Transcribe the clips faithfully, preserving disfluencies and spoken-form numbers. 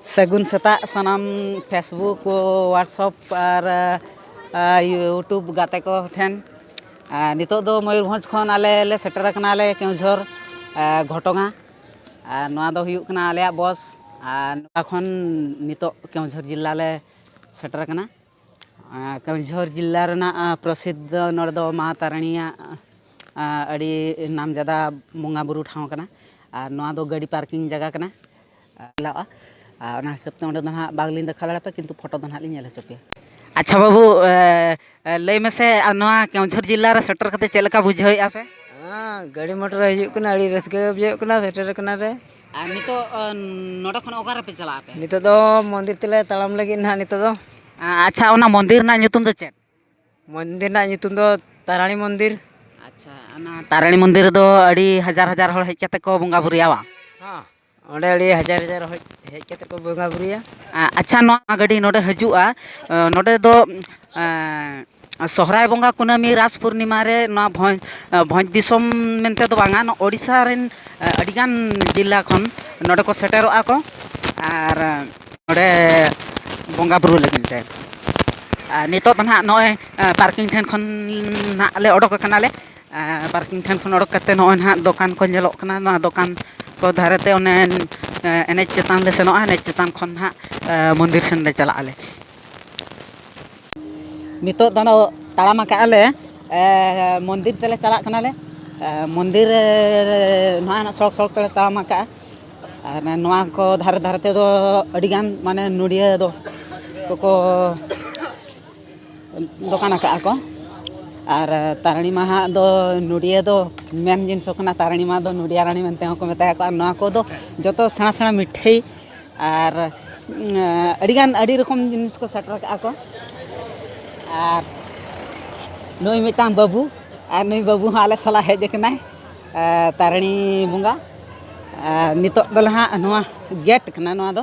ᱥᱟᱹᱜᱩᱱ ᱥᱮᱛᱟᱜ ᱥᱟᱱᱟᱢ Facebook, WhatsApp ᱟᱨ, ᱟ, YouTube ᱜᱟᱛᱮ ᱠᱚ ᱴᱷᱮᱱ᱾ ᱟ, ᱱᱤᱛᱚᱜ ᱫᱚ ᱢᱚᱭᱩᱨᱵᱷᱚᱸᱡᱽ ᱠᱷᱚᱱ ᱟᱞᱮ ᱞᱮ ᱥᱮᱴᱮᱨ ᱟᱠᱟᱱᱟ, ᱟᱞᱮ ᱠᱮᱣᱡᱷᱚᱨ, ᱟ, ᱜᱷᱚᱴᱚᱝᱟ᱾ ᱟᱨ ᱱᱚᱣᱟ ᱫᱚ ᱦᱩᱭᱩᱜ ᱠᱟᱱᱟ ᱟᱞᱮᱭᱟᱜ ᱵᱚᱥ᱾ ᱟᱨ ᱱᱚᱣᱟ ᱠᱷᱚᱱ ᱱᱤᱛᱚᱜ ᱠᱮᱣᱡᱷᱚᱨ ᱡᱮᱞᱟ ᱞᱮ ᱥᱮᱴᱮᱨ ᱟᱠᱟᱱᱟ᱾ ᱟ, ᱠᱮᱣᱡᱷᱚᱨ ᱡᱮᱞᱟ ᱨᱮᱱᱟᱜ, ᱟ, ᱯᱨᱚᱥᱤᱫᱷᱚ ᱱᱚᱰᱮ ᱫᱚ ᱢᱟ ᱛᱟᱨᱤᱬᱤᱭᱟᱜ, ᱟ, ᱟᱹᱰᱤ ᱱᱟᱢᱡᱟᱫᱟ ᱵᱚᱸᱜᱟ ᱵᱩᱨᱩ ᱴᱷᱟᱶ ᱠᱟᱱᱟ᱾ ᱟᱨ ᱱᱚᱣᱟ ᱫᱚ ᱜᱟᱹᱰᱤ ᱯᱟᱨᱠᱤᱝ ᱡᱟᱭᱜᱟ ᱠᱟᱱᱟ᱾ ᱪᱟᱞᱟᱜᱼᱟ᱾ ᱟᱨ ᱚᱱᱟ ᱦᱤᱥᱟᱹᱵ ᱛᱮ ᱚᱸᱰᱮ ᱫᱚ ᱱᱟᱦᱟᱜ ᱵᱟᱝᱞᱤᱧ ᱫᱮᱠᱷᱟᱣ ᱫᱟᱲᱮᱭᱟᱯᱮ, ᱠᱤᱱᱛᱩ ᱯᱷᱳᱴᱳ ᱫᱚ ᱱᱟᱦᱟᱜ ᱞᱤᱧ ᱧᱮᱞ ᱦᱚᱪᱚ ᱯᱮᱭᱟ᱾ ᱟᱪᱪᱷᱟ ᱵᱟᱹᱵᱩ, ᱮ, ᱮ, ᱞᱟᱹᱭ ᱢᱮᱥᱮ, ᱟᱨ ᱱᱚᱣᱟ ᱠᱮᱣᱡᱷᱚᱨ ᱡᱮᱞᱟ ᱨᱮ ᱥᱮᱴᱮᱨ ᱠᱟᱛᱮ ᱪᱮᱫ ᱞᱮᱠᱟ ᱵᱩᱡᱷᱟᱹᱣᱮᱫᱼᱟ ᱯᱮ? ᱦᱮᱸ, ᱜᱟᱹᱰᱤ ᱢᱚᱴᱚᱨ ᱦᱤᱡᱩᱜ ᱠᱟᱱᱟ, ᱟᱹᱰᱤ ᱨᱟᱹᱥᱠᱟᱹ ᱵᱩᱡᱷᱟᱹᱜ ᱠᱟᱱᱟ, ᱥᱮᱴᱮᱨ ᱠᱟᱱᱟ ᱞᱮ᱾ ᱟᱨ ᱱᱤᱛᱚᱜ, ᱮ, ᱱᱚᱰᱮ ᱠᱷᱚᱱ ᱚᱠᱟ ᱨᱮᱯᱮ ᱪᱟᱞᱟᱜ ᱟᱯᱮ? ᱱᱤᱛᱚᱜ ᱫᱚ ᱢᱚᱱᱫᱤᱨ ᱛᱮᱞᱮ ᱛᱟᱲᱟᱢ ᱞᱟᱹᱜᱤᱫ ᱱᱟᱦᱟᱜ ᱱᱤᱛᱚᱜ ᱫᱚ᱾ ᱟ-, ᱟᱪᱪᱷᱟ, ᱚᱱᱟ ᱢᱚᱱᱫᱤᱨ ᱨᱮᱱᱟᱜ ᱧᱩᱛᱩᱢ ᱫᱚ ᱪᱮᱫ? ᱢᱚᱱᱫᱤᱨ ᱨᱮᱱᱟᱜ ᱧᱩᱛᱩᱢ ᱫᱚ ᱛᱟᱨᱟᱬᱤ ᱢᱚᱱᱫᱤᱨ᱾ ᱟᱪᱪᱷᱟ, ᱚᱱᱟ ᱛᱟᱨᱟᱬᱤ ᱢᱚᱱᱫᱤᱨ ᱨᱮᱫᱚ ᱟᱹᱰᱤ ᱦᱟᱡᱟᱨ ᱦᱟᱡᱟᱨ ᱦᱚᱲ ᱦᱮᱡ ᱠᱟᱛᱮ ᱠᱚ ᱵᱚᱸᱜᱟ ᱵᱩᱨᱩᱭᱟ, ᱵᱟᱝ? ᱦᱮᱸ, ᱚᱸᱰᱮ ᱟᱹᱰᱤ ᱦᱟᱡᱟᱨ ᱦᱟᱡᱟᱨ ᱦᱚᱲ ᱦᱮᱡ ᱠᱟᱛᱮ ᱠᱚ ᱵᱚᱸᱜᱟ ᱵᱩᱨᱩᱭᱟ᱾ ᱟ-, ᱟᱪᱪᱷᱟ, ᱱᱚᱣᱟ ᱜᱟᱹᱰᱤ ᱱᱚᱰᱮ ᱦᱤᱡᱩᱜᱼᱟ, ᱟ, ᱱᱚᱰᱮ ᱫᱚ, ᱟ, ᱥᱚᱦᱨᱟᱭ ᱵᱚᱸᱜᱟ ᱠᱩᱱᱟᱹᱢᱤ ᱨᱟᱥ ᱯᱩᱨᱱᱤᱢᱟ ᱨᱮ ᱱᱚᱣᱟ ᱵᱷᱚᱸᱡᱽ, ᱟ, ᱵᱷᱚᱸᱡᱽ ᱫᱤᱥᱚᱢ ᱢᱮᱱᱛᱮ ᱫᱚ ᱵᱟᱝᱟ, ᱱᱚᱣᱟ ᱳᱰᱤᱥᱟ ᱨᱮᱱ, ᱟ, ᱟᱹᱰᱤᱜᱟᱱ ᱡᱮᱞᱟ ᱠᱷᱚᱱ ᱱᱚᱰᱮ ᱠᱚ ᱥᱮᱴᱮᱨᱚᱜᱼᱟ ᱠᱚ᱾ ᱟᱨ ᱱᱚᱰᱮ ᱵᱚᱸᱜᱟ ᱵᱩᱨᱩ ᱞᱟᱹᱜᱤᱫ ᱛᱮ᱾ ᱟᱨ ᱱᱤᱛᱚᱜ ᱫᱚ ᱱᱟᱦᱟᱜ ᱱᱚᱜᱼᱚᱭ, ᱮ, ᱯᱟᱨᱠᱤᱝ ᱴᱷᱮᱱ ᱠᱷᱚᱱ ᱱᱟᱦᱟᱜ ᱞᱮ ᱚᱰᱚᱠ ᱟᱠᱟᱱᱟᱞᱮ᱾ ᱮ, ᱯᱟᱨᱠᱤᱝ ᱴᱷᱮᱱ ᱠᱷᱚᱱ ᱚᱰᱚᱠ ᱠᱟᱛᱮ ᱱᱚᱜᱼᱚᱭ ᱱᱟᱦᱟᱜ ᱫᱚᱠᱟᱱ ᱠᱚ ᱧᱮᱞᱚᱜ ᱠᱟᱱᱟ᱾ ᱱᱚᱣᱟ ᱫᱚᱠᱟᱱ ᱠᱚ ᱫᱷᱟᱨᱮ ᱛᱮ ᱚᱱᱮ, ᱮ, ᱮᱱᱮᱡ ᱪᱮᱛᱟᱱ ᱞᱮ ᱥᱮᱱᱚᱜᱼᱟ᱾ ᱮᱱᱮᱡ ᱪᱮᱛᱟᱱ ᱠᱷᱚᱱ ᱱᱟᱦᱟᱜ, ᱮ, ᱢᱚᱱᱫᱤᱨ ᱥᱮᱱ ᱞᱮ ᱪᱟᱞᱟᱜ ᱟᱞᱮ᱾ ᱱᱤᱛᱚᱜ ᱫᱚ ᱱᱚ-, ᱛᱟᱲᱟᱢ ᱟᱠᱟᱫᱼᱟ ᱞᱮ, ᱮ, ᱢᱚᱱᱫᱤᱨ ᱛᱮᱞᱮ ᱪᱟᱞᱟᱜ ᱠᱟᱱᱟᱞᱮ᱾ ᱮ, ᱢᱚᱱᱫᱤᱨ ᱨᱮ ᱱᱚᱣᱟ ᱥᱚᱲᱚᱠ ᱥᱚᱲᱚᱠ ᱛᱮᱞᱮ ᱛᱟᱲᱟᱢ ᱟᱠᱟᱫᱼᱟ᱾ ᱟᱨ ᱱᱚᱣᱟ ᱠᱚ ᱫᱷᱟᱨᱮ ᱫᱷᱟᱨᱮ ᱛᱮᱫᱚ ᱟᱹᱰᱤᱜᱟᱱ ᱢᱟᱱᱮ ᱱᱚᱰᱤᱭᱟᱹ ᱫᱚ ᱠᱚᱠᱚ ᱫᱚᱠᱟᱱ ᱟᱠᱟᱫᱼᱟ ᱠᱚ᱾ ᱟᱨ ᱛᱟᱨᱤᱬᱤ ᱢᱟ ᱦᱟᱸᱜ ᱫᱚ ᱱᱚᱰᱤᱭᱟᱹ ᱫᱚ ᱢᱮᱱ ᱡᱤᱱᱤᱥ ᱠᱟᱱᱟ, ᱛᱟᱨᱤᱬᱤ ᱢᱟ ᱫᱚ ᱱᱚᱰᱤᱭᱟ ᱨᱟᱱᱤ ᱢᱮᱱᱛᱮ ᱦᱚᱸᱠᱚ ᱢᱮᱛᱟᱭᱟ ᱠᱚ᱾ ᱟᱨ ᱱᱚᱣᱟ ᱠᱚᱫᱚ ᱡᱚᱛᱚ ᱥᱮᱬᱟ ᱥᱮᱬᱟ ᱢᱤᱴᱷᱟᱹᱭ ᱟᱨ, ᱩᱸ, ᱟᱹᱰᱤᱜᱟᱱ ᱟᱹᱰᱤ ᱨᱚᱠᱚᱢ ᱡᱤᱱᱤᱥ ᱠᱚ ᱥᱮᱴᱮᱨ ᱠᱟᱜᱼᱟ ᱠᱚ᱾ ᱟᱨ ᱱᱩᱭ ᱢᱤᱫᱴᱟᱝ ᱵᱟᱹᱵᱩ, ᱟᱨ ᱱᱩᱭ ᱵᱟᱹᱵᱩ ᱦᱚᱸ ᱟᱞᱮ ᱥᱟᱞᱟᱜ ᱦᱮᱡ ᱟᱠᱟᱱᱟᱭ, ᱮ, ᱛᱟᱨᱤᱬᱤ ᱵᱚᱸᱜᱟ᱾ ᱟᱨ ᱱᱤᱛᱚᱜ ᱫᱚ ᱱᱟᱦᱟᱜ ᱱᱚᱣᱟ ᱜᱮᱴ ᱠᱟᱱᱟ, ᱱᱚᱣᱟ ᱫᱚ,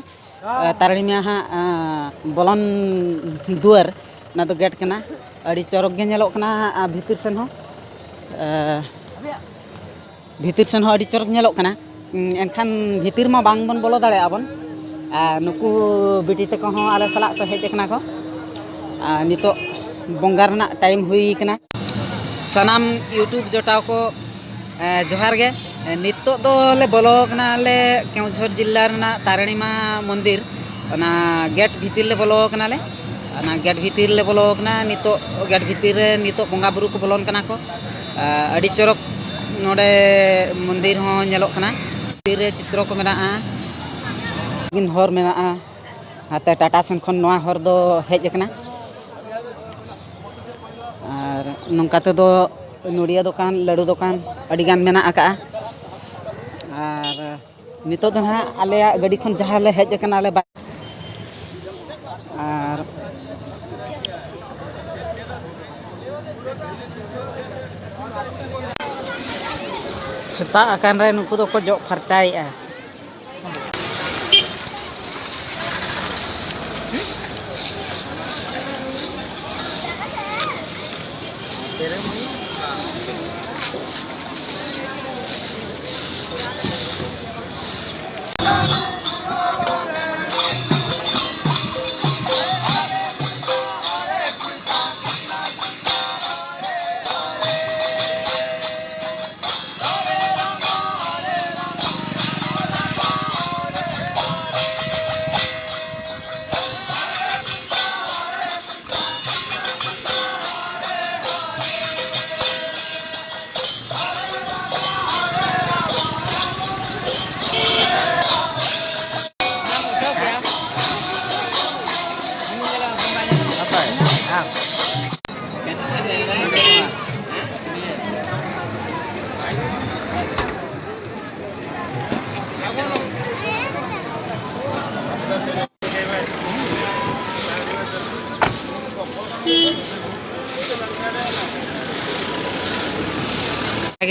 ᱮ, ᱛᱟᱨᱤᱬᱤ ᱢᱟ ᱦᱟᱸᱜ, ᱮ, ᱵᱚᱞᱚᱱ ᱫᱩᱣᱟᱹᱨ, ᱚᱱᱟ ᱫᱚ ᱜᱮᱴ ᱠᱟᱱᱟ᱾ ᱟᱹᱰᱤ ᱪᱚᱨᱚᱠ ᱜᱮ ᱧᱮᱞᱚᱜ ᱠᱟᱱᱟ, ᱟᱨ ᱵᱷᱤᱛᱤᱨ ᱥᱮᱱ ᱦᱚᱸ, ᱮ, ᱵᱷᱤᱛᱤᱨ ᱥᱮᱱ ᱦᱚᱸ ᱟᱹᱰᱤ ᱪᱚᱨᱚᱠ ᱧᱮᱞᱚᱜ ᱠᱟᱱᱟ᱾ ᱩᱸ, ᱮᱱᱠᱷᱟᱱ ᱵᱷᱤᱛᱤᱨ ᱢᱟ ᱵᱟᱝ ᱵᱚᱱ ᱵᱚᱞᱚ ᱫᱟᱲᱮᱭᱟᱜᱼᱟ ᱵᱚᱱ᱾ ᱟᱨ ᱱᱩᱠᱩ ᱵᱤᱴᱤ ᱛᱟᱠᱚ ᱦᱚᱸ ᱟᱞᱮ ᱥᱟᱞᱟᱜ ᱠᱚ ᱦᱮᱡ ᱟᱠᱟᱱᱟ ᱠᱚ᱾ ᱟᱨ ᱱᱤᱛᱚᱜ ᱵᱚᱸᱜᱟ ᱨᱮᱱᱟᱜ ᱴᱟᱭᱤᱢ ᱦᱩᱭ ᱠᱟᱱᱟ᱾ ᱥᱟᱱᱟᱢ YouTube ᱡᱚᱴᱟᱣ ᱠᱚ, ᱮ, ᱡᱚᱦᱟᱨ ᱜᱮ᱾ ᱮ, ᱱᱤᱛᱚᱜ ᱫᱚ ᱞᱮ ᱵᱚᱞᱚ ᱟᱠᱟᱱᱟ ᱞᱮ ᱠᱮᱣᱚᱱᱡᱷᱚᱨ ᱡᱤᱞᱟ ᱨᱮᱱᱟᱜ ᱛᱟᱨᱤᱬᱤ ᱢᱟ ᱢᱚᱱᱫᱤᱨ᱾ ᱚᱱᱟ ᱜᱮᱴ ᱵᱷᱤᱛᱤᱨ ᱞᱮ ᱵᱚᱞᱚ ᱟᱠᱟᱱᱟ ᱞᱮ᱾ ᱚᱱᱟ ᱜᱮᱴ ᱵᱷᱤᱛᱤᱨ ᱞᱮ ᱵᱚᱞᱚ ᱟᱠᱟᱱᱟ᱾ ᱱᱤᱛᱚᱜ ᱜᱮᱴ ᱵᱷᱤᱛᱤᱨ ᱨᱮ ᱱᱤᱛᱚᱜ ᱵᱚᱸᱜᱟ ᱵᱩᱨᱩ ᱠᱚ ᱵᱚᱞᱚᱱ ᱠᱟᱱᱟ ᱠᱚ᱾ ᱮ, ᱟᱹᱰᱤ ᱪᱚᱨᱚᱠ ᱱᱚᱰᱮ ᱢᱚᱱᱫᱤᱨ ᱦᱚᱸ ᱧᱮᱞᱚᱜ ᱠᱟᱱᱟ᱾ ᱵᱷᱤᱛᱤᱨ ᱨᱮ ᱪᱤᱛᱨᱚ ᱠᱚ ᱢᱮᱱᱟᱜᱼᱟ᱾ ᱦᱚᱨ ᱢᱮᱱᱟᱜᱼᱟ᱾ ᱱᱟᱛᱮ ᱴᱟᱴᱟ ᱥᱮᱱ ᱠᱷᱚᱱ ᱱᱚᱣᱟ ᱦᱚᱨ ᱫᱚ ᱦᱮᱡ ᱟᱠᱟᱱᱟ᱾ ᱟᱨ ᱱᱚᱝᱠᱟ ᱛᱮᱫᱚ ᱱᱚᱰᱤᱭᱟ ᱫᱚᱠᱟᱱ, ᱞᱟᱹᱰᱩ ᱫᱚᱠᱟᱱ ᱟᱹᱰᱤᱜᱟᱱ ᱢᱮᱱᱟᱜ ᱟᱠᱟᱜᱼᱟ᱾ ᱟᱨ ᱱᱤᱛᱚᱜ ᱫᱚ ᱱᱟᱦᱟᱜ ᱟᱞᱮᱭᱟᱜ ᱜᱟᱹᱰᱤ ᱠᱷᱚᱱ ᱡᱟᱦᱟᱸ ᱞᱮ ᱦᱮᱡ ᱟᱠᱟᱱᱟ, ᱟᱞᱮ ᱵᱟ-, ᱟᱨ ᱥᱮᱛᱟᱜ ᱟᱠᱟᱱ ᱨᱮ ᱱᱩᱠᱩ ᱫᱚᱠᱚ ᱡᱚᱜ ᱯᱷᱟᱨᱪᱟᱭᱮᱫᱼᱟ᱾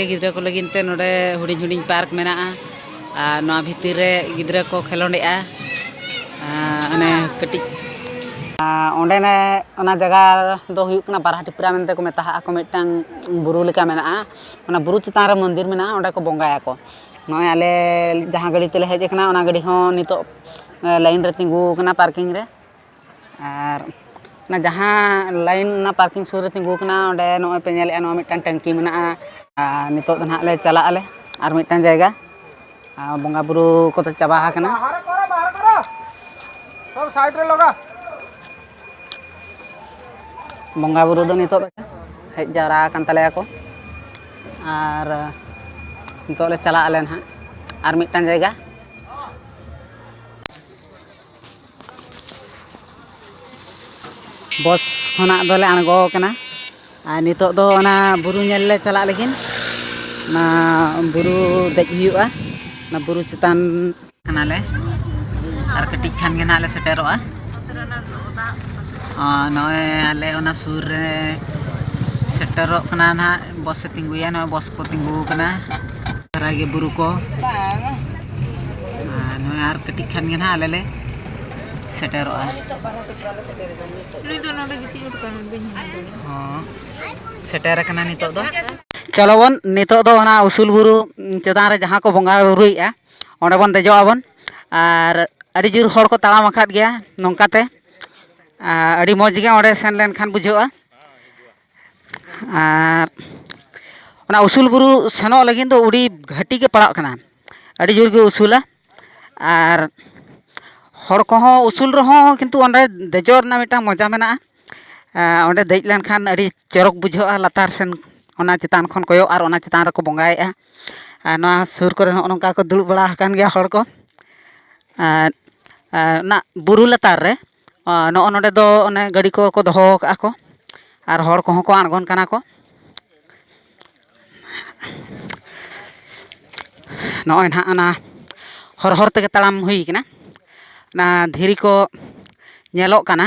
ᱜᱤᱫᱽᱨᱟᱹ ᱠᱚ ᱞᱟᱹᱜᱤᱫ ᱛᱮ ᱱᱚᱰᱮ ᱦᱩᱰᱤᱧ ᱦᱩᱰᱤᱧ ᱯᱟᱨᱠ ᱢᱮᱱᱟᱜᱼᱟ᱾ ᱟᱨ ᱱᱚᱣᱟ ᱵᱷᱤᱛᱤᱨ ᱨᱮ ᱜᱤᱫᱽᱨᱟᱹ ᱠᱚ ᱠᱷᱮᱞᱳᱸᱰᱮᱜᱼᱟ᱾ ᱟᱨ ᱚᱱᱮ ᱠᱟᱹᱴᱤᱡ, ᱟᱨ ᱚᱸᱰᱮ ᱱᱮ-, ᱚᱱᱟ ᱡᱟᱭᱜᱟ ᱫᱚ ᱦᱩᱭᱩᱜ ᱠᱟᱱᱟ ᱵᱟᱨᱦᱟᱴᱤᱯᱩᱨᱟ ᱢᱮᱱᱛᱮ ᱠᱚ ᱢᱮᱛᱟᱜᱼᱟ ᱠᱚ, ᱢᱤᱫᱴᱟᱝ ᱵᱩᱨᱩ ᱞᱮᱠᱟ ᱢᱮᱱᱟᱜᱼᱟ᱾ ᱚᱱᱟ ᱵᱩᱨᱩ ᱪᱮᱛᱟᱱ ᱨᱮ ᱢᱚᱱᱫᱤᱨ ᱢᱮᱱᱟᱜᱼᱟ, ᱚᱸᱰᱮ ᱠᱚ ᱵᱚᱸᱜᱟᱭᱟᱠᱚ᱾ ᱱᱚᱜᱼᱚᱭ ᱟᱞᱮ ᱡᱟᱦᱟᱸ ᱜᱟᱹᱰᱤ ᱛᱮᱞᱮ ᱦᱮᱡ ᱟᱠᱟᱱᱟ, ᱚᱱᱟ ᱜᱟᱹᱰᱤ ᱦᱚᱸ ᱱᱤᱛᱚᱜ ᱞᱟᱭᱤᱱ ᱨᱮ ᱛᱤᱸᱜᱩ ᱟᱠᱟᱱᱟ ᱯᱟᱨᱠᱤᱝ ᱨᱮ᱾ ᱟᱨ ᱚᱱᱟ ᱡᱟᱦᱟᱸ ᱞᱟᱭᱤᱱ, ᱚᱱᱟ ᱯᱟᱨᱠᱤᱝ ᱥᱩᱨ ᱨᱮ ᱛᱤᱸᱜᱩ ᱟᱠᱟᱱᱟ, ᱚᱸᱰᱮ ᱱᱚᱜᱼᱚᱭ ᱯᱮ ᱧᱮᱞᱮᱫᱼᱟ, ᱱᱚᱣᱟ ᱢᱤᱫᱴᱟᱝ ᱴᱟᱝᱠᱤ ᱢᱮᱱᱟᱜᱼᱟ᱾ ᱟᱨ ᱱᱤᱛᱚᱜ ᱫᱚ ᱱᱟᱦᱟᱜ ᱞᱮ ᱪᱟᱞᱟᱜ ᱟᱞᱮ ᱟᱨ ᱢᱤᱫᱴᱟᱝ ᱡᱟᱭᱜᱟ᱾ ᱟᱨ ᱵᱚᱸᱜᱟ ᱵᱩᱨᱩ ᱠᱚᱫᱚ ᱪᱟᱵᱟ ᱟᱠᱟᱱᱟ᱾ ᱥᱟᱭᱤᱰ ᱨᱮ ᱞᱟᱜᱟ᱾ ᱵᱚᱸᱜᱟ ᱵᱩᱨᱩ ᱫᱚ ᱱᱤᱛᱚᱜ ᱦᱮᱡ ᱡᱟᱣᱨᱟ ᱟᱠᱟᱱ ᱛᱟᱞᱮᱭᱟ ᱠᱚ᱾ ᱟᱨ ᱱᱤᱛᱚᱜ ᱞᱮ ᱪᱟᱞᱟᱜ ᱟᱞᱮ ᱱᱟᱦᱟᱜ ᱟᱨ ᱢᱤᱫᱴᱟᱝ ᱡᱟᱭᱜᱟ᱾ ᱵᱚᱥ ᱠᱷᱚᱱᱟᱜ ᱫᱚᱞᱮ ᱟᱬᱜᱚ ᱟᱠᱟᱱᱟ᱾ ᱟᱨ ᱱᱤᱛᱚᱜ ᱫᱚ ᱚᱱᱟ ᱵᱩᱨᱩ ᱧᱮᱞ ᱞᱮ ᱪᱟᱞᱟᱜ ᱞᱟᱹᱜᱤᱫ᱾ ᱚᱱᱟ ᱵᱩᱨᱩ ᱫᱮᱡ ᱦᱩᱭᱩᱜᱼᱟ᱾ ᱚᱱᱟ ᱵᱩᱨᱩ ᱪᱮᱛᱟᱱ ᱠᱟᱱᱟᱞᱮ᱾ ᱟᱨ ᱠᱟᱹᱴᱤᱡ ᱠᱷᱟᱱ ᱜᱮ ᱱᱟᱦᱟᱜ ᱞᱮ ᱥᱮᱴᱮᱨᱚᱜᱼᱟ᱾ ᱟᱨ ᱱᱚᱜᱼᱚᱭ ᱟᱞᱮ ᱚᱱᱟ ᱥᱩᱨ ᱨᱮ ᱥᱮᱴᱮᱨᱚᱜ ᱠᱟᱱᱟ ᱱᱟᱦᱟᱜ᱾ ᱵᱚᱥ ᱮ ᱛᱤᱸᱜᱩᱭᱟ, ᱱᱚᱜᱼᱚᱭ ᱵᱚᱥ ᱠᱚ ᱛᱤᱸᱜᱩ ᱟᱠᱟᱱᱟ᱾ ᱫᱷᱟᱨᱟ ᱜᱮ ᱵᱩᱨᱩ ᱠᱚ᱾ ᱟᱨ ᱱᱚᱜᱼᱚᱭ ᱟᱨ ᱠᱟᱹᱴᱤᱡ ᱠᱷᱟᱱ ᱜᱮ ᱱᱟᱦᱟᱜ ᱟᱞᱮ ᱞᱮ ᱥᱮᱴᱮᱨᱚᱜᱼᱟ᱾ ᱦᱚᱸ, ᱥᱮᱴᱮᱨ ᱟᱠᱟᱱᱟ ᱱᱤᱛᱚᱜ ᱫᱚ᱾ ᱪᱚᱞᱚ ᱵᱚᱱ, ᱱᱤᱛᱚᱜ ᱫᱚ ᱚᱱᱟ ᱩᱥᱩᱞ ᱵᱩᱨᱩ ᱪᱮᱛᱟᱱ ᱨᱮ ᱡᱟᱦᱟᱸ ᱠᱚ ᱵᱚᱸᱜᱟ ᱵᱩᱨᱩᱭᱮᱫᱼᱟ, ᱚᱸᱰᱮ ᱵᱚᱱ ᱫᱮᱡᱚᱜ ᱟᱵᱚᱱ᱾ ᱟᱨ ᱟᱹᱰᱤ ᱡᱳᱨ ᱦᱚᱲ ᱠᱚ ᱛᱟᱲᱟᱢ ᱟᱠᱟᱫ ᱜᱮᱭᱟ ᱱᱚᱝᱠᱟ ᱛᱮ᱾ ᱟᱨ ᱟᱹᱰᱤ ᱢᱚᱡᱽ ᱜᱮ ᱚᱸᱰᱮ ᱥᱮᱱ ᱞᱮᱱᱠᱷᱟᱱ ᱵᱩᱡᱷᱟᱹᱜᱼᱟ᱾ ᱟᱨ ᱚᱱᱟ ᱩᱥᱩᱞ ᱵᱩᱨᱩ ᱥᱮᱱᱚᱜ ᱞᱟᱹᱜᱤᱫ ᱫᱚ ᱟᱹᱰᱤ ᱜᱷᱟᱹᱴᱤ ᱜᱮ ᱯᱟᱲᱟᱜ ᱠᱟᱱᱟ, ᱟᱹᱰᱤ ᱡᱳᱨ ᱜᱮ ᱩᱥᱩᱞᱟ᱾ ᱟᱨ ᱦᱚᱲ ᱠᱚᱦᱚᱸ ᱩᱥᱩᱞ ᱨᱮᱦᱚᱸ ᱠᱤᱱᱛᱩ ᱚᱸᱰᱮ ᱫᱮᱡᱚᱜ ᱨᱮᱱᱟᱜ ᱢᱤᱫᱴᱟᱝ ᱢᱚᱡᱟ ᱢᱮᱱᱟᱜᱼᱟ᱾ ᱟᱨ ᱚᱸᱰᱮ ᱫᱮᱡ ᱞᱮᱱᱠᱷᱟᱱ ᱟᱹᱰᱤ ᱪᱚᱨᱚᱠ ᱵᱩᱡᱷᱟᱹᱜᱼᱟ, ᱞᱟᱛᱟᱨ ᱥᱮᱱ ᱚᱱᱟ ᱪᱮᱛᱟᱱ ᱠᱷᱚᱱ ᱠᱚᱭᱚᱜ ᱟᱨ ᱚᱱᱟ ᱪᱮᱛᱟᱱ ᱨᱮᱠᱚ ᱵᱚᱸᱜᱟᱭᱮᱫᱼᱟ᱾ ᱟᱨ ᱱᱚᱣᱟ ᱥᱩᱨ ᱠᱚᱨᱮ ᱱᱚᱜᱼᱚ ᱱᱚᱝᱠᱟ ᱠᱚ ᱫᱩᱲᱩᱵ ᱵᱟᱲᱟ ᱟᱠᱟᱱ ᱜᱮᱭᱟ ᱦᱚᱲ ᱠᱚ᱾ ᱟᱨ, ᱟᱨ ᱚᱱᱟ ᱵᱩᱨᱩ ᱞᱟᱛᱟᱨ ᱨᱮ, ᱟᱨ ᱱᱚᱜᱼᱚ ᱱᱚᱰᱮ ᱫᱚ ᱚᱱᱮ ᱜᱟᱹᱰᱤ ᱠᱚᱠᱚ ᱫᱚᱦᱚ ᱟᱠᱟᱫᱼᱟ ᱠᱚ, ᱟᱨ ᱦᱚᱲ ᱠᱚᱦᱚᱸ ᱠᱚ ᱟᱬᱜᱚᱱ ᱠᱟᱱᱟ ᱠᱚ᱾ ᱱᱚᱜᱼᱚᱭ ᱱᱟᱦᱟᱜ ᱚᱱᱟ ᱦᱚᱨ ᱦᱚᱨ ᱛᱮᱜᱮ ᱛᱟᱲᱟᱢ ᱦᱩᱭ ᱠᱟᱱᱟ᱾ ᱚᱱᱟ ᱫᱷᱤᱨᱤ ᱠᱚ ᱧᱮᱞᱚᱜ ᱠᱟᱱᱟ᱾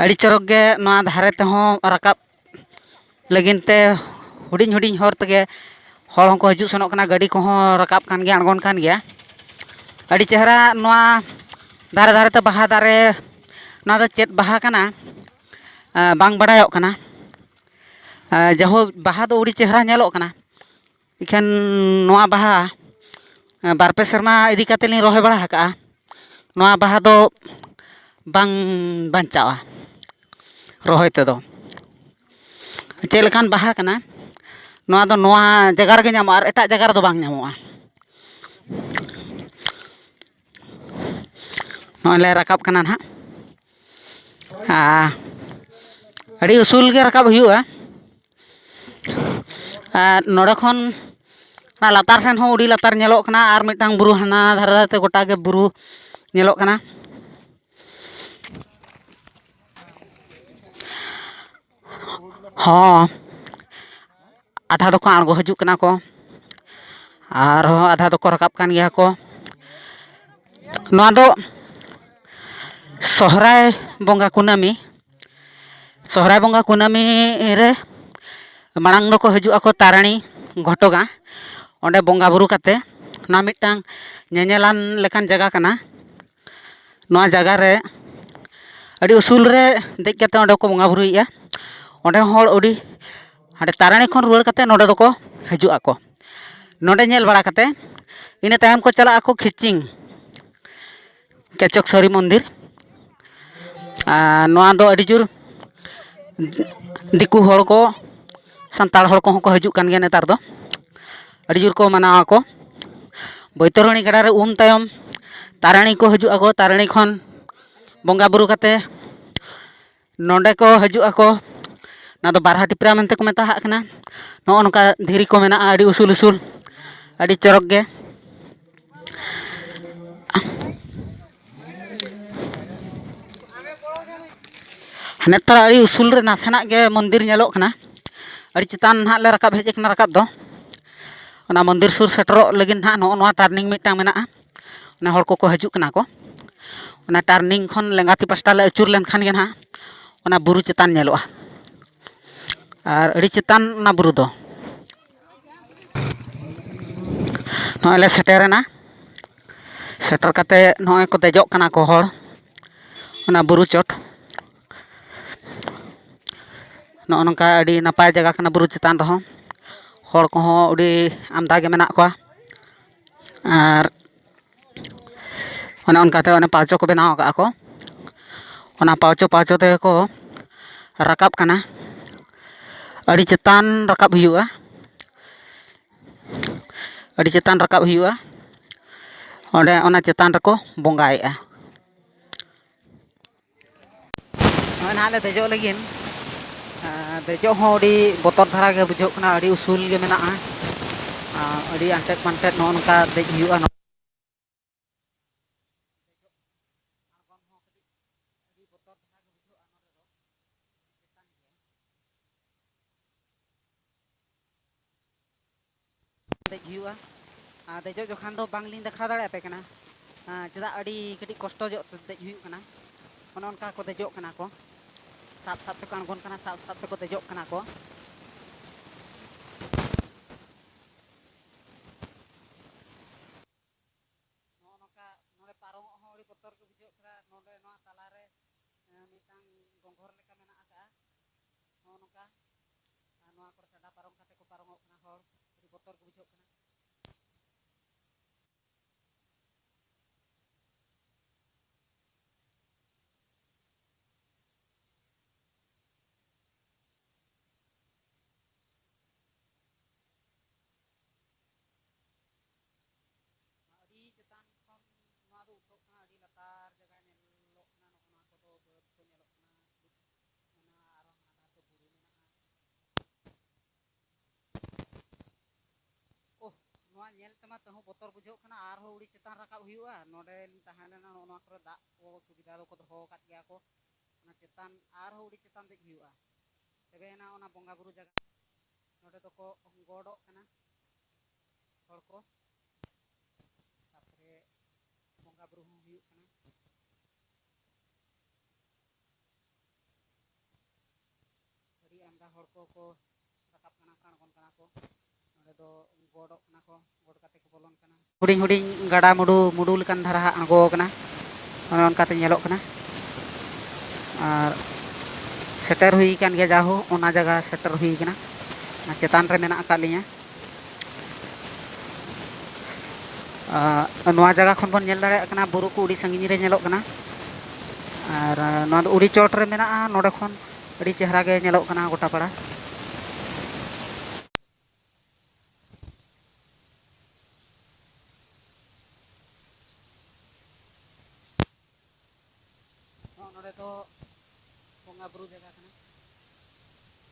ᱟᱹᱰᱤ ᱪᱚᱨᱚᱠ ᱜᱮ ᱱᱚᱣᱟ ᱫᱷᱟᱨᱮ ᱛᱮᱦᱚᱸ ᱨᱟᱠᱟᱵ ᱞᱟᱹᱜᱤᱫ ᱛᱮ ᱦᱩᱰᱤᱧ ᱦᱩᱰᱤᱧ ᱦᱚᱨ ᱛᱮᱜᱮ ᱦᱚᱲ ᱦᱚᱸᱠᱚ ᱦᱤᱡᱩᱜ ᱥᱮᱱᱚᱜ ᱠᱟᱱᱟ, ᱜᱟᱹᱰᱤ ᱠᱚᱦᱚᱸ ᱨᱟᱠᱟᱵ ᱠᱟᱱ ᱜᱮᱭᱟ, ᱟᱬᱜᱚᱱ ᱠᱟᱱ ᱜᱮᱭᱟ᱾ ᱟᱹᱰᱤ ᱪᱮᱦᱨᱟ ᱱᱚᱣᱟ ᱫᱷᱟᱨᱮ ᱫᱷᱟᱨᱮ ᱛᱮ ᱵᱟᱦᱟ ᱫᱟᱨᱮ, ᱱᱚᱣᱟ ᱫᱚ ᱪᱮᱫ ᱵᱟᱦᱟ ᱠᱟᱱᱟ, ᱟᱸ, ᱵᱟᱝ ᱵᱟᱲᱟᱭᱚᱜ ᱠᱟᱱᱟ᱾ ᱟᱸ, ᱡᱟᱭᱦᱳᱠ, ᱵᱟᱦᱟ ᱫᱚ ᱟᱹᱰᱤ ᱪᱮᱦᱨᱟ ᱧᱮᱞᱚᱜ ᱠᱟᱱᱟ᱾ ᱤᱠᱷᱟᱹᱱ ᱱᱚᱣᱟ ᱵᱟᱦᱟ ᱵᱟᱨ ᱯᱮ ᱥᱮᱨᱢᱟ ᱤᱫᱤ ᱠᱟᱛᱮ ᱞᱤᱧ ᱨᱚᱦᱚᱭ ᱵᱟᱲᱟ ᱟᱠᱟᱫᱼᱟ᱾ ᱱᱚᱣᱟ ᱵᱟᱦᱟ ᱫᱚ ᱵᱟᱝ ᱵᱟᱧᱪᱟᱜᱼᱟ ᱨᱚᱦᱚᱭ ᱛᱮᱫᱚ᱾ ᱪᱮᱫ ᱞᱮᱠᱟᱱ ᱵᱟᱦᱟ ᱠᱟᱱᱟ, ᱱᱚᱣᱟ ᱫᱚ ᱱᱚᱣᱟ ᱡᱟᱭᱜᱟ ᱨᱮᱜᱮ ᱧᱟᱢᱚᱜᱼᱟ, ᱟᱨ ᱮᱴᱟᱜ ᱡᱟᱭᱜᱟ ᱨᱮᱫᱚ ᱵᱟᱝ ᱧᱟᱢᱚᱜᱼᱟ᱾ ᱱᱚᱜᱼᱚᱭ ᱞᱮ ᱨᱟᱠᱟᱵ ᱠᱟᱱᱟ ᱱᱟᱦᱟᱜ᱾ ᱟᱨ ᱟᱹᱰᱤ ᱩᱥᱩᱞ ᱜᱮ ᱨᱟᱠᱟᱵ ᱦᱩᱭᱩᱜᱼᱟ᱾ ᱟᱨ ᱱᱚᱰᱮ ᱠᱷᱚᱱ ᱚᱱᱟ ᱞᱟᱛᱟᱨ ᱥᱮᱱ ᱦᱚᱸ ᱟᱹᱰᱤ ᱞᱟᱛᱟᱨ ᱧᱮᱞᱚᱜ ᱠᱟᱱᱟ, ᱟᱨ ᱢᱤᱫᱴᱟᱝ ᱵᱩᱨᱩ ᱦᱟᱱᱟ ᱫᱷᱟᱨᱮ ᱫᱷᱟᱨᱮ ᱛᱮ ᱜᱚᱴᱟ ᱜᱮ ᱵᱩᱨᱩ ᱧᱮᱞᱚᱜ ᱠᱟᱱᱟ᱾ ᱦᱚᱸ, ᱟᱫᱷᱟ ᱫᱚᱠᱚ ᱟᱬᱜᱚ ᱦᱤᱡᱩᱜ ᱠᱟᱱᱟ ᱠᱚ, ᱟᱨᱦᱚᱸ ᱟᱫᱷᱟ ᱫᱚᱠᱚ ᱨᱟᱠᱟᱵ ᱠᱟᱱ ᱜᱮᱭᱟ ᱠᱚ᱾ ᱱᱚᱣᱟ ᱫᱚ ᱥᱚᱦᱨᱟᱭ ᱵᱚᱸᱜᱟ ᱠᱩᱱᱟᱹᱢᱤ, ᱥᱚᱦᱨᱟᱭ ᱵᱚᱸᱜᱟ ᱠᱩᱱᱟᱹᱢᱤ ᱨᱮ ᱢᱟᱲᱟᱝ ᱫᱚᱠᱚ ᱦᱤᱡᱩᱜ ᱟᱠᱚ ᱛᱟᱨᱟᱬᱤ ᱜᱷᱚᱴᱚᱜᱟ, ᱚᱸᱰᱮ ᱵᱚᱸᱜᱟ ᱵᱩᱨᱩ ᱠᱟᱛᱮ᱾ ᱱᱚᱣᱟ ᱢᱤᱫᱴᱟᱝ ᱧᱮᱧᱮᱞᱟᱱ ᱞᱮᱠᱟᱱ ᱡᱟᱭᱜᱟ ᱠᱟᱱᱟ᱾ ᱱᱚᱣᱟ ᱡᱟᱭᱜᱟ ᱨᱮ ᱟᱹᱰᱤ ᱩᱥᱩᱞ ᱨᱮ ᱫᱮᱡ ᱠᱟᱛᱮ ᱚᱸᱰᱮ ᱠᱚ ᱵᱚᱸᱜᱟ ᱵᱩᱨᱩᱭᱮᱫᱼᱟ᱾ ᱚᱸᱰᱮ ᱦᱚᱲ ᱟᱹᱰᱤ, ᱦᱟᱸᱰᱮ ᱛᱟᱨᱟᱬᱤ ᱠᱷᱚᱱ ᱨᱩᱣᱟᱹᱲ ᱠᱟᱛᱮ ᱱᱚᱰᱮ ᱫᱚᱠᱚ ᱦᱤᱡᱩᱜ ᱟᱠᱚ᱾ ᱱᱚᱰᱮ ᱧᱮᱞ ᱵᱟᱲᱟ ᱠᱟᱛᱮ ᱤᱱᱟᱹ ᱛᱟᱭᱚᱢ ᱠᱚ ᱪᱟᱞᱟᱜ ᱟᱠᱚ ᱠᱷᱤᱪᱤᱝ, ᱠᱮᱪᱚᱠᱥᱚᱨᱤ ᱢᱚᱱᱫᱤᱨ᱾ ᱟᱨ ᱱᱚᱣᱟ ᱫᱚ ᱟᱹᱰᱤ ᱡᱳᱨ ᱫᱤᱠᱩ ᱦᱚᱲ ᱠᱚ, ᱥᱟᱱᱛᱟᱲ ᱦᱚᱲ ᱠᱚᱦᱚᱸ ᱠᱚ ᱦᱤᱡᱩᱜ ᱠᱟᱱ ᱜᱮᱭᱟ ᱱᱮᱛᱟᱨ ᱫᱚ᱾ ᱟᱹᱰᱤ ᱡᱳᱨ ᱠᱚ ᱢᱟᱱᱟᱣ ᱟᱠᱚ᱾ ᱵᱳᱭᱛᱚᱨᱚᱬᱤ ᱜᱟᱰᱟ ᱨᱮ ᱩᱢ ᱛᱟᱭᱚᱢ ᱛᱟᱨᱟᱬᱤ ᱠᱚ ᱦᱤᱡᱩᱜ ᱟᱠᱚ᱾ ᱛᱟᱨᱟᱬᱤ ᱠᱷᱚᱱ ᱵᱚᱸᱜᱟ ᱵᱩᱨᱩ ᱠᱟᱛᱮ ᱱᱚᱰᱮ ᱠᱚ ᱦᱤᱡᱩᱜ ᱟᱠᱚ᱾ ᱚᱱᱟ ᱫᱚ ᱵᱟᱨᱦᱟ ᱴᱤᱯᱨᱟ ᱢᱮᱱᱛᱮ ᱠᱚ ᱢᱮᱛᱟᱜ ᱠᱟᱱᱟ᱾ ᱱᱚᱜᱼᱚ ᱱᱚᱝᱠᱟ ᱫᱷᱤᱨᱤ ᱠᱚ ᱢᱮᱱᱟᱜᱼᱟ, ᱟᱹᱰᱤ ᱩᱥᱩᱞ ᱩᱥᱩᱞ, ᱟᱹᱰᱤ ᱪᱚᱨᱚᱠ ᱜᱮ᱾ ᱱᱮᱛᱟᱨ ᱟᱹᱰᱤ ᱩᱥᱩᱞ ᱨᱮ ᱱᱟᱥᱮᱱᱟᱜ ᱜᱮ ᱢᱚᱱᱫᱤᱨ ᱧᱮᱞᱚᱜ ᱠᱟᱱᱟ᱾ ᱟᱹᱰᱤ ᱪᱮᱛᱟᱱ ᱱᱟᱦᱟᱜ ᱞᱮ ᱨᱟᱠᱟᱵ ᱦᱮᱡ ᱟᱠᱟᱱᱟ ᱨᱟᱠᱟᱵ ᱫᱚ᱾ ᱚᱱᱟ ᱢᱚᱱᱫᱤᱨ ᱥᱩᱨ ᱥᱮᱴᱮᱨᱚᱜ ᱞᱟᱹᱜᱤᱫ ᱱᱟᱦᱟᱜ ᱱᱚᱜᱼᱚ ᱱᱚᱣᱟ ᱴᱟᱨᱱᱤᱝ ᱢᱤᱫᱴᱟᱝ ᱢᱮᱱᱟᱜᱼᱟ᱾ ᱚᱱᱟ ᱦᱚᱲ ᱠᱚᱠᱚ ᱦᱤᱡᱩᱜ ᱠᱟᱱᱟ ᱠᱚ᱾ ᱚᱱᱟ ᱴᱟᱨᱱᱤᱝ ᱠᱷᱚᱱ ᱞᱮᱸᱜᱟ ᱛᱤ ᱯᱟᱥᱴᱟ ᱞᱮ ᱟᱹᱪᱩᱨ ᱞᱮᱱᱠᱷᱟᱱ ᱜᱮ ᱱᱟᱦᱟᱜ ᱚᱱᱟ ᱵᱩᱨᱩ ᱪᱮᱛᱟᱱ ᱧᱮᱞᱚᱜᱼᱟ᱾ ᱟᱨ ᱟᱹᱰᱤ ᱪᱮᱛᱟᱱ ᱚᱱᱟ ᱵᱩᱨᱩ ᱫᱚ᱾ ᱱᱚᱜᱼᱚᱭ ᱞᱮ ᱥᱮᱴᱮᱨᱮᱱᱟ᱾ ᱥᱮᱴᱮᱨ ᱠᱟᱛᱮ ᱱᱚᱜᱼᱚᱭ ᱠᱚ ᱫᱮᱡᱚᱜ ᱠᱟᱱᱟ ᱠᱚ ᱦᱚᱲ ᱚᱱᱟ ᱵᱩᱨᱩ ᱪᱚᱴ᱾ ᱱᱚᱜᱼᱚ ᱱᱚᱝᱠᱟ ᱟᱹᱰᱤ ᱱᱟᱯᱟᱭ ᱡᱟᱭᱜᱟ ᱠᱟᱱᱟ ᱵᱩᱨᱩ ᱪᱮᱛᱟᱱ ᱨᱮᱦᱚᱸ᱾ ᱦᱚᱲ ᱠᱚᱦᱚᱸ ᱟᱹᱰᱤ ᱟᱢᱫᱟ ᱜᱮ ᱢᱮᱱᱟᱜ ᱠᱚᱣᱟ᱾ ᱟᱨ ᱚᱱᱮ ᱚᱱᱠᱟᱛᱮ ᱚᱱᱮ ᱯᱟᱣᱪᱚ ᱠᱚ ᱵᱮᱱᱟᱣ ᱟᱠᱟᱫᱼᱟ ᱠᱚ, ᱚᱱᱟ ᱯᱟᱣᱪᱚ ᱯᱟᱣᱪᱚ ᱛᱮᱜᱮ ᱠᱚ ᱨᱟᱠᱟᱵ ᱠᱟᱱᱟ᱾ ᱟᱹᱰᱤ ᱪᱮᱛᱟᱱ ᱨᱟᱠᱟᱵ ᱦᱩᱭᱩᱜᱼᱟ, ᱟᱹᱰᱤ ᱪᱮᱛᱟᱱ ᱨᱟᱠᱟᱵ ᱦᱩᱭᱩᱜᱼᱟ᱾ ᱚᱸᱰᱮ ᱚᱱᱟ ᱪᱮᱛᱟᱱ ᱨᱮᱠᱚ ᱵᱚᱸᱜᱟᱭᱮᱫᱼᱟ᱾ ᱱᱚᱜᱼᱚᱭ ᱱᱟᱦᱟᱜ ᱞᱮ ᱫᱮᱡᱚᱜ ᱞᱟᱹᱜᱤᱫ᱾ ᱟᱨ ᱫᱮᱡᱚᱜ ᱦᱚᱸ ᱟᱹᱰᱤ ᱵᱚᱛᱚᱨ ᱫᱷᱟᱨᱟ ᱜᱮ ᱵᱩᱡᱷᱟᱹᱜ ᱠᱟᱱᱟ, ᱟᱹᱰᱤ ᱩᱥᱩᱞ ᱜᱮ ᱢᱮᱱᱟᱜᱼᱟ᱾ ᱟᱨ ᱟᱹᱰᱤ ᱟᱱᱴᱮᱫ ᱯᱟᱱᱴᱮᱫ ᱱᱚᱜᱼᱚ ᱱᱚᱝᱠᱟ ᱫᱮᱡ ᱦᱩᱭᱩᱜᱼᱟ᱾ ᱟᱬᱜᱚᱱ ᱦᱚᱸ ᱠᱟᱹᱴᱤᱡ ᱟᱹᱰᱤ ᱵᱚᱛᱚᱨ ᱫᱷᱟᱨᱟ ᱜᱮ ᱵᱩᱡᱷᱟᱹᱜᱼᱟ ᱱᱚᱰᱮ ᱫᱚ, ᱪᱮᱛᱟᱱ ᱜᱮᱭᱟ᱾ ᱫᱮᱡ ᱦᱩᱭᱩᱜᱼᱟ᱾ ᱟᱨ ᱫᱮᱡᱚᱜ ᱡᱚᱠᱷᱟᱱ ᱫᱚ ᱵᱟᱝᱞᱤᱧ ᱫᱮᱠᱷᱟᱣ ᱫᱟᱲᱮᱭᱟᱯᱮ ᱠᱟᱱᱟ, ᱟᱨ ᱪᱮᱫᱟᱜ ᱟᱹᱰᱤ ᱠᱟᱹᱴᱤᱡ ᱠᱚᱥᱴᱚ ᱧᱚᱜ ᱛᱮ ᱫᱮᱡ ᱦᱩᱭᱩᱜ ᱠᱟᱱᱟ᱾ ᱚᱱᱮ ᱚᱱᱠᱟ ᱠᱚ ᱫᱮᱡᱚᱜ ᱠᱟᱱᱟ ᱠᱚ, ᱥᱟᱵ ᱥᱟᱵ ᱛᱮᱠᱚ ᱟᱬᱜᱚᱱ ᱠᱟᱱᱟ, ᱥᱟᱵ ᱥᱟᱵ ᱛᱮᱠᱚ ᱫᱮᱡᱚᱜ ᱠᱟᱱᱟ ᱠᱚ᱾ ᱱᱚᱜᱼᱚ ᱱᱚᱝᱠᱟ ᱱᱚᱰᱮ ᱯᱟᱨᱚᱢᱚᱜ ᱦᱚᱸ ᱟᱹᱰᱤ ᱵᱚᱛᱚᱨ ᱜᱮ ᱵᱩᱡᱷᱟᱹᱜ ᱠᱟᱱᱟ᱾ ᱱᱚᱰᱮ ᱱᱚᱣᱟ ᱛᱟᱞᱟᱨᱮ, ᱮᱸ, ᱢᱤᱫᱴᱟᱝ ᱜᱚᱸᱜᱷᱚᱨ ᱞᱮᱠᱟ ᱢᱮᱱᱟᱜ ᱟᱠᱟᱫᱼᱟ᱾ ᱱᱚᱜᱼᱚ ᱱᱚᱝᱠᱟ᱾ ᱟᱨ ᱱᱚᱣᱟ ᱠᱚᱨᱮ ᱪᱟᱸᱫᱟ ᱯᱟᱨᱚᱢ ᱠᱟᱛᱮ ᱠᱚ ᱯᱟᱨᱚᱢᱚᱜ ᱠᱟᱱᱟ ᱦᱚᱲ᱾ ᱟᱹᱰᱤ ᱵᱚᱛᱚᱨ ᱜᱮ ᱵᱩᱡᱷᱟᱹᱜ ᱠᱟᱱᱟ᱾ ᱟᱹᱰᱤ ᱪᱮᱛᱟᱱ ᱠᱷᱚᱱ ᱱᱚᱣᱟ ᱫᱚ ᱩᱴᱷᱟᱹᱜ ᱠᱟᱱᱟ, ᱟᱹᱰᱤ ᱞᱟᱛᱟᱨ ᱡᱟᱭᱜᱟ ᱧᱮᱞᱚᱜ ᱠᱟᱱᱟ᱾ ᱱᱚᱜᱼᱚ ᱱᱚᱣᱟ ᱠᱚᱫᱚ ᱵᱟᱹᱫᱽ ᱠᱚ ᱧᱮᱞᱚᱜ ᱠᱟᱱᱟ, ᱚᱱᱟ ᱟᱨᱚ ᱦᱟᱱᱟ ᱫᱷᱟᱨᱮ ᱫᱚ ᱵᱩᱨᱩ ᱢᱮᱱᱟᱜᱼᱟ᱾ ᱳᱦ, ᱱᱚᱣᱟ ᱧᱮᱞ ᱛᱮᱢᱟ ᱛᱟᱹᱦᱩ ᱵᱚᱛᱚᱨ ᱵᱩᱡᱷᱟᱹᱜ ᱠᱟᱱᱟ, ᱟᱨᱦᱚᱸ ᱟᱹᱰᱤ ᱪᱮᱛᱟᱱ ᱨᱟᱠᱟᱵ ᱦᱩᱭᱩᱜᱼᱟ᱾ ᱱᱚᱰᱮ ᱞᱤᱧ ᱛᱟᱦᱮᱸ ᱞᱮᱱᱟ, ᱱᱚᱜᱼᱚ ᱱᱚᱣᱟ ᱠᱚᱨᱮ ᱫᱟᱜ ᱠᱚ ᱥᱩᱵᱤᱫᱷᱟ ᱫᱚᱠᱚ ᱫᱚᱦᱚ ᱟᱠᱟᱫ ᱜᱮᱭᱟ ᱠᱚ᱾ ᱚᱱᱟ ᱪᱮᱛᱟᱱ ᱟᱨᱦᱚᱸ ᱟᱹᱰᱤ ᱪᱮᱛᱟᱱ ᱫᱮᱡ ᱦᱩᱭᱩᱜᱼᱟ, ᱛᱚᱵᱮ ᱮᱱᱟ ᱚᱱᱟ ᱵᱚᱸᱜᱟ ᱵᱩᱨᱩ ᱡᱟᱭᱜᱟ᱾ ᱱᱚᱰᱮ ᱫᱚᱠᱚ ᱜᱚᱰᱚᱜ ᱠᱟᱱᱟ ᱦᱚᱲ ᱠᱚ, ᱛᱟᱨᱯᱚᱨᱮ ᱵᱚᱸᱜᱟ ᱵᱩᱨᱩ ᱦᱚᱸ ᱦᱩᱭᱩᱜ ᱠᱟᱱᱟ᱾ ᱟᱹᱰᱤ ᱟᱢᱫᱟ ᱦᱚᱲ ᱠᱚᱠᱚ ᱨᱟᱠᱟᱵ ᱠᱟᱱᱟ ᱠᱚ, ᱟᱬᱜᱚᱱ ᱠᱟᱱᱟ ᱠᱚ᱾ ᱱᱚᱰᱮ ᱫᱚ ᱜᱚᱰᱚᱜ ᱠᱟᱱᱟ ᱠᱚ, ᱜᱚᱰ ᱠᱟᱛᱮ ᱠᱚ ᱵᱚᱞᱚᱱ ᱠᱟᱱᱟ᱾ ᱦᱩᱰᱤᱧ ᱦᱩᱰᱤᱧ ᱜᱟᱰᱟ ᱢᱩᱰᱩ, ᱢᱩᱰᱩ ᱞᱮᱠᱟᱱ ᱫᱷᱟᱨᱟ ᱦᱟᱸᱜ ᱟᱬᱜᱚ ᱟᱠᱟᱱᱟ, ᱚᱱᱮ ᱚᱱᱠᱟᱛᱮ ᱧᱮᱞᱚᱜ ᱠᱟᱱᱟ᱾ ᱟᱨ ᱥᱮᱴᱮᱨ ᱦᱩᱭ ᱟᱠᱟᱱ ᱜᱮᱭᱟ, ᱡᱟᱦᱳ, ᱚᱱᱟ ᱡᱟᱭᱜᱟ ᱥᱮᱴᱮᱨ ᱦᱩᱭ ᱟᱠᱟᱱᱟ᱾ ᱪᱮᱛᱟᱱ ᱨᱮ ᱢᱮᱱᱟᱜ ᱟᱠᱟᱫ ᱞᱤᱧᱟᱹ᱾ ᱟᱨ ᱱᱚᱣᱟ ᱡᱟᱭᱜᱟ ᱠᱷᱚᱱ ᱵᱚᱱ ᱧᱮᱞ ᱫᱟᱲᱮᱭᱟᱜ ᱠᱟᱱᱟ, ᱵᱩᱨᱩ ᱠᱚ ᱟᱹᱰᱤ ᱥᱟᱺᱜᱤᱧ ᱨᱮ ᱧᱮᱞᱚᱜ ᱠᱟᱱᱟ᱾ ᱟᱨ ᱱᱚᱣᱟ ᱫᱚ ᱟᱹᱰᱤ ᱪᱚᱴ ᱨᱮ ᱢᱮᱱᱟᱜᱼᱟ, ᱱᱚᱰᱮ ᱠᱷᱚᱱ ᱟᱹᱰᱤ ᱪᱮᱦᱨᱟ ᱜᱮ ᱧᱮᱞᱚᱜ ᱠᱟᱱᱟ ᱜᱚᱴᱟ ᱯᱟᱲᱟ᱾ ᱱᱚᱜᱼᱚ ᱱᱚᱰᱮ ᱫᱚ ᱵᱚᱸᱜᱟ ᱵᱩᱨᱩ ᱡᱟᱭᱜᱟ ᱠᱟᱱᱟ᱾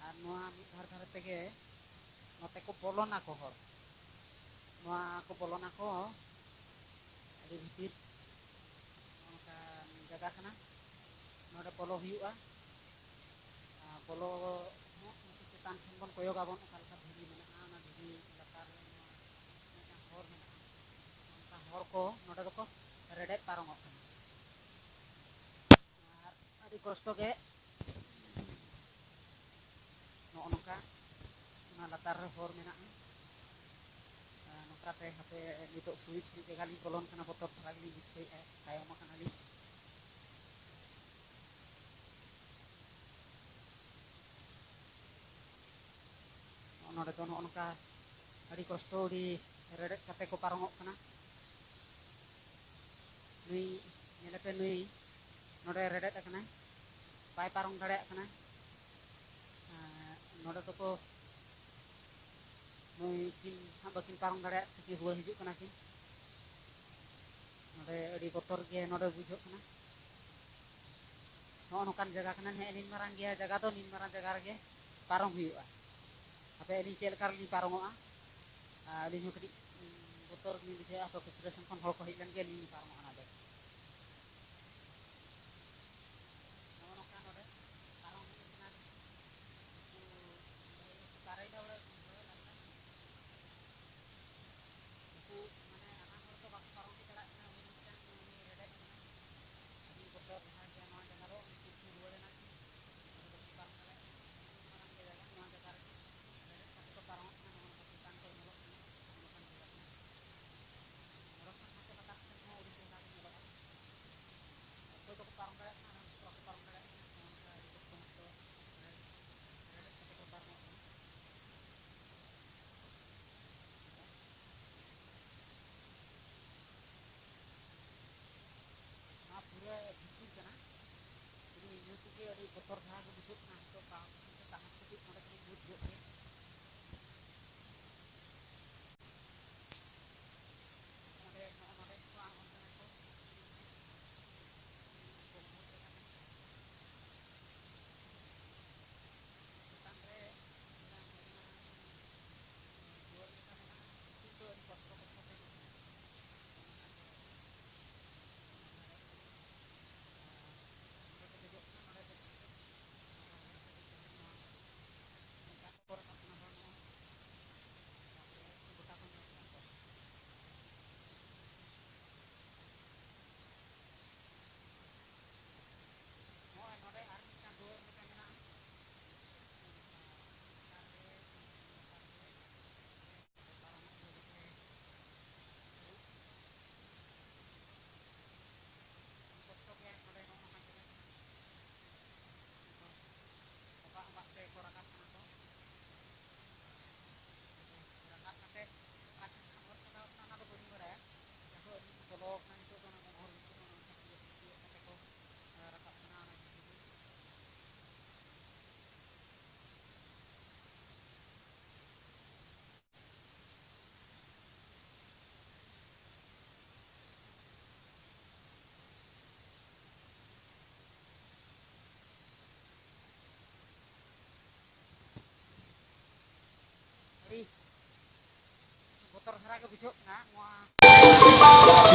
ᱟᱨ ᱱᱚᱣᱟ ᱢᱤᱫ ᱫᱷᱟᱨᱮ ᱫᱷᱟᱨᱮ ᱛᱮᱜᱮ ᱱᱚᱛᱮ ᱠᱚ ᱵᱚᱞᱚᱱᱟ ᱠᱚ ᱦᱚᱲ᱾ ᱱᱚᱣᱟ ᱠᱚ ᱵᱚᱞᱚᱱᱟ ᱠᱚ ᱟᱹᱰᱤ ᱵᱷᱤᱛᱤᱨ᱾ ᱱᱚᱜᱼᱚ ᱱᱚᱝᱠᱟ ᱡᱟᱭᱜᱟ ᱠᱟᱱᱟ᱾ ᱱᱚᱰᱮ ᱵᱚᱞᱚ ᱦᱩᱭᱩᱜᱼᱟ᱾ ᱟᱨ ᱵᱚᱞᱚ ᱦᱚᱸ ᱩᱱᱠᱩ ᱪᱮᱛᱟᱱ ᱥᱮᱱ ᱵᱚᱱ ᱠᱚᱭᱚᱜᱟᱵᱚᱱ, ᱚᱠᱟ ᱞᱮᱠᱟ ᱫᱷᱤᱨᱤ ᱢᱮᱱᱟᱜᱼᱟ, ᱚᱱᱟ ᱫᱷᱤᱨᱤ ᱞᱟᱛᱟᱨ ᱨᱮ ᱢᱤᱫᱴᱟᱝ ᱦᱚᱨ ᱢᱮᱱᱟᱜᱼᱟ᱾ ᱚᱱᱠᱟ ᱦᱚᱲ ᱠᱚ ᱱᱚᱰᱮ ᱫᱚᱠᱚ ᱨᱮᱰᱮᱫ ᱯᱟᱨᱚᱢᱚᱜ ᱠᱟᱱᱟ᱾ ᱟᱨ ᱟᱹᱰᱤ ᱠᱚᱥᱴᱚ ᱜᱮ ᱱᱚᱜᱼᱚ ᱱᱚᱝᱠᱟ ᱚᱱᱟ ᱞᱟᱛᱟᱨ ᱨᱮ ᱦᱚᱨ ᱢᱮᱱᱟᱜᱼᱟ᱾ ᱟᱨ ᱱᱚᱝᱠᱟᱛᱮ ᱦᱟᱯᱮ ᱱᱤᱛᱚᱜ ᱥᱩᱭᱤᱪ ᱢᱤᱫ ᱡᱟᱭᱜᱟ ᱞᱤᱧ ᱵᱚᱞᱚᱱ ᱠᱟᱱᱟ, ᱵᱚᱛᱚᱨ ᱫᱷᱟᱨᱟ ᱜᱮᱞᱤᱧ ᱵᱩᱡᱷᱟᱹᱣᱮᱫᱼᱟ, ᱛᱟᱭᱚᱢ ᱟᱠᱟᱱᱟᱞᱤᱧ᱾ ᱱᱚᱜᱼᱚ ᱱᱚᱰᱮ ᱫᱚ ᱱᱚᱜᱼᱚ ᱱᱚᱝᱠᱟ ᱟᱹᱰᱤ ᱠᱚᱥᱴᱚ, ᱟᱹᱰᱤ ᱨᱮᱰᱮᱫ ᱠᱟᱛᱮ ᱠᱚ ᱯᱟᱨᱚᱢᱚᱜ ᱠᱟᱱᱟ᱾ ᱱᱩᱭ, ᱧᱮᱞᱮᱯᱮ, ᱱᱩᱭ ᱱᱚᱰᱮ ᱨᱮᱰᱮᱫ ᱟᱠᱟᱱᱟᱭ, ᱵᱟᱭ ᱯᱟᱨᱚᱢ ᱫᱟᱲᱮᱭᱟᱜ ᱠᱟᱱᱟ᱾ ᱟᱨ ᱱᱚᱰᱮ ᱫᱚᱠᱚ, ᱱᱩᱭ ᱠᱤᱱ ᱦᱟᱸᱜ ᱵᱟᱹᱠᱤᱱ ᱯᱟᱨᱚᱢ ᱫᱟᱲᱮᱭᱟᱜ ᱛᱮᱠᱤᱱ ᱨᱩᱣᱟᱹᱲ ᱦᱤᱡᱩᱜ ᱠᱟᱱᱟ ᱠᱤᱱ᱾ ᱱᱚᱰᱮ ᱟᱹᱰᱤ ᱵᱚᱛᱚᱨ ᱜᱮ ᱱᱚᱰᱮ ᱵᱩᱡᱷᱟᱹᱜ ᱠᱟᱱᱟ᱾ ᱱᱚᱜᱼᱚ ᱱᱚᱝᱠᱟᱱ ᱡᱟᱭᱜᱟ ᱠᱟᱱᱟ, ᱱᱤᱱ ᱢᱟᱨᱟᱝ ᱜᱮᱭᱟ ᱡᱟᱭᱜᱟ ᱫᱚ, ᱱᱤᱱ ᱢᱟᱨᱟᱝ ᱡᱟᱭᱜᱟ ᱨᱮᱜᱮ ᱯᱟᱨᱚᱢ ᱦᱩᱭᱩᱜᱼᱟ᱾ ᱦᱟᱯᱮ ᱟᱹᱞᱤᱧ ᱪᱮᱫ ᱞᱮᱠᱟ ᱨᱮᱞᱤᱧ ᱯᱟᱨᱚᱢᱚᱜᱼᱟ, ᱟᱨ ᱟᱹᱞᱤᱧ ᱦᱚᱸ ᱠᱟᱹᱴᱤᱡ, ᱩᱸ, ᱵᱚᱛᱚᱨ ᱜᱮᱞᱤᱧ ᱵᱩᱡᱷᱟᱹᱣᱮᱫᱼᱟ, ᱦᱟᱯᱮ ᱯᱟᱹᱪᱷᱞᱟᱹ ᱥᱮᱱ ᱠᱷᱚᱱ ᱦᱚᱲ ᱠᱚ ᱦᱮᱡ ᱞᱮᱱ ᱜᱮ, ᱟᱹᱞᱤᱧ ᱞᱤᱧ ᱯᱟᱨᱚᱢᱚᱜᱼᱟ ᱱᱚᱰᱮ᱾ ᱱᱚᱜᱼᱚ ᱱᱚᱝᱠᱟ ᱱᱚᱰᱮ ᱯᱟᱨᱚᱢ ᱦᱩᱭᱩᱜ ᱠᱟᱱᱟ᱾ ᱩᱱᱠᱩ ᱫᱟᱨᱮ ᱱᱟᱹᱲᱤ ᱩᱱᱠᱩ ᱢᱟᱱᱮ ᱦᱟᱱᱟ ᱦᱚᱲ ᱫᱚ ᱵᱟᱠᱚ ᱯᱟᱨᱚᱢ ᱤᱫᱤ ᱫᱟᱲᱮᱭᱟᱜ ᱠᱟᱱᱟ, ᱩᱱᱤ ᱢᱤᱫᱴᱟᱝ ᱩᱱᱤ ᱨᱮᱰᱮᱫ ᱠᱟᱱᱟ᱾ ᱟᱹᱰᱤ ᱵᱚᱛᱚᱨ ᱡᱟᱦᱟᱸ ᱜᱮ ᱱᱚᱣᱟ ᱡᱟᱭᱜᱟ ᱫᱚ ᱩᱱᱤ ᱠᱤᱪᱷᱩ ᱨᱩᱣᱟᱹᱲ ᱮᱱᱟ ᱠᱤ, ᱚᱸᱰᱮ ᱫᱚ ᱵᱟᱠᱚ ᱯᱟᱨᱚᱢ ᱫᱟᱲᱮᱭᱟᱜ ᱠᱟᱱᱟ᱾ ᱟᱹᱰᱤ ᱢᱟᱨᱟᱝ ᱜᱮ ᱡᱟᱭᱜᱟ, ᱱᱚᱣᱟ ᱡᱟᱭᱜᱟ ᱨᱮᱜᱮ ᱨᱮᱰᱮᱫ ᱠᱟᱛᱮ ᱠᱚ ᱯᱟᱨᱚᱢᱚᱜ ᱠᱟᱱᱟ᱾ ᱱᱚᱜᱼᱚ ᱱᱚᱝᱠᱟ ᱪᱮᱛᱟᱱ ᱠᱚ ᱧᱮᱞᱚᱜ ᱠᱟᱱᱟ, ᱱᱚᱜᱼᱚ ᱱᱚᱝᱠᱟᱱ ᱡᱟᱭᱜᱟ ᱠᱟᱱᱟ᱾ ᱱᱚᱰᱮ ᱠᱷᱚᱱ ᱦᱟᱱᱛᱮ ᱞᱟᱛᱟᱨ ᱥᱮᱫ ᱦᱚᱸ ᱟᱹᱰᱤ ᱪᱮᱦᱨᱟ ᱜᱮ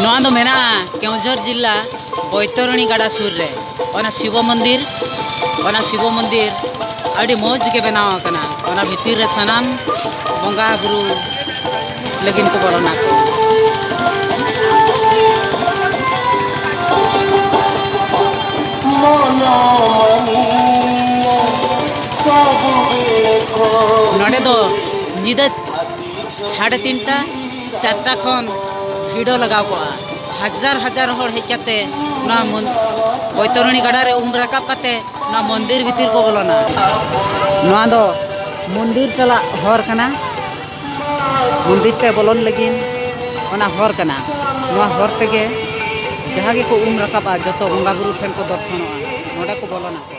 ᱱᱚᱣᱟ ᱫᱚ ᱢᱮᱱᱟᱜᱼᱟ ᱠᱮᱣᱚᱱᱡᱷᱚᱨ ᱡᱤᱞᱟ ᱵᱳᱭᱛᱚᱨᱚᱬᱤ ᱜᱟᱰᱟ ᱥᱩᱨ ᱨᱮ᱾ ᱚᱱᱟ ᱥᱤᱵᱚ ᱢᱚᱱᱫᱤᱨ, ᱚᱱᱟ ᱥᱤᱵᱚ ᱢᱚᱱᱫᱤᱨ ᱟᱹᱰᱤ ᱢᱚᱡᱽ ᱜᱮ ᱵᱮᱱᱟᱣ ᱟᱠᱟᱱᱟ᱾ ᱚᱱᱟ ᱵᱷᱤᱛᱤᱨ ᱨᱮ ᱥᱟᱱᱟᱢ ᱵᱚᱸᱜᱟ ᱵᱩᱨᱩ ᱞᱟᱹᱜᱤᱫ ᱠᱚ ᱵᱚᱞᱚᱱᱟ ᱠᱚ᱾ ᱱᱚᱰᱮ ᱫᱚ ᱧᱤᱫᱟᱹ ᱥᱟᱲᱮ ᱛᱤᱱᱴᱟ, ᱪᱟᱨᱴᱟ ᱠᱷᱚᱱ ᱵᱷᱤᱲ ᱞᱟᱜᱟᱣ ᱠᱚᱜᱼᱟ᱾ ᱦᱟᱡᱟᱨ ᱦᱟᱡᱟᱨ ᱦᱚᱲ ᱦᱮᱡ ᱠᱟᱛᱮ ᱱᱚᱣᱟ ᱢᱚᱱ-, ᱵᱳᱭᱛᱚᱨᱚᱬᱤ ᱜᱟᱰᱟ ᱨᱮ ᱩᱢ ᱨᱟᱠᱟᱵ ᱠᱟᱛᱮ ᱱᱚᱣᱟ ᱢᱚᱱᱫᱤᱨ ᱵᱷᱤᱛᱤᱨ ᱠᱚ ᱵᱚᱞᱚᱱᱟ᱾ ᱱᱚᱣᱟ ᱫᱚ ᱢᱚᱱᱫᱤᱨ ᱪᱟᱞᱟᱜ ᱦᱚᱨ ᱠᱟᱱᱟ᱾ ᱢᱚᱱᱫᱤᱨ ᱛᱮ ᱵᱚᱞᱚᱱ ᱞᱟᱹᱜᱤᱫ ᱚᱱᱟ ᱦᱚᱨ ᱠᱟᱱᱟ᱾ ᱱᱚᱣᱟ ᱦᱚᱨ ᱛᱮᱜᱮ ᱡᱟᱦᱟᱸ ᱜᱮᱠᱚ ᱩᱢ ᱨᱟᱠᱟᱵᱼᱟ, ᱡᱚᱛᱚ ᱵᱚᱸᱜᱟ ᱵᱩᱨᱩ ᱴᱷᱮᱱ ᱠᱚ ᱫᱚᱨᱥᱚᱱᱚᱜᱼᱟ, ᱱᱚᱰᱮ ᱠᱚ ᱵᱚᱞᱚᱱᱟ ᱠᱚ᱾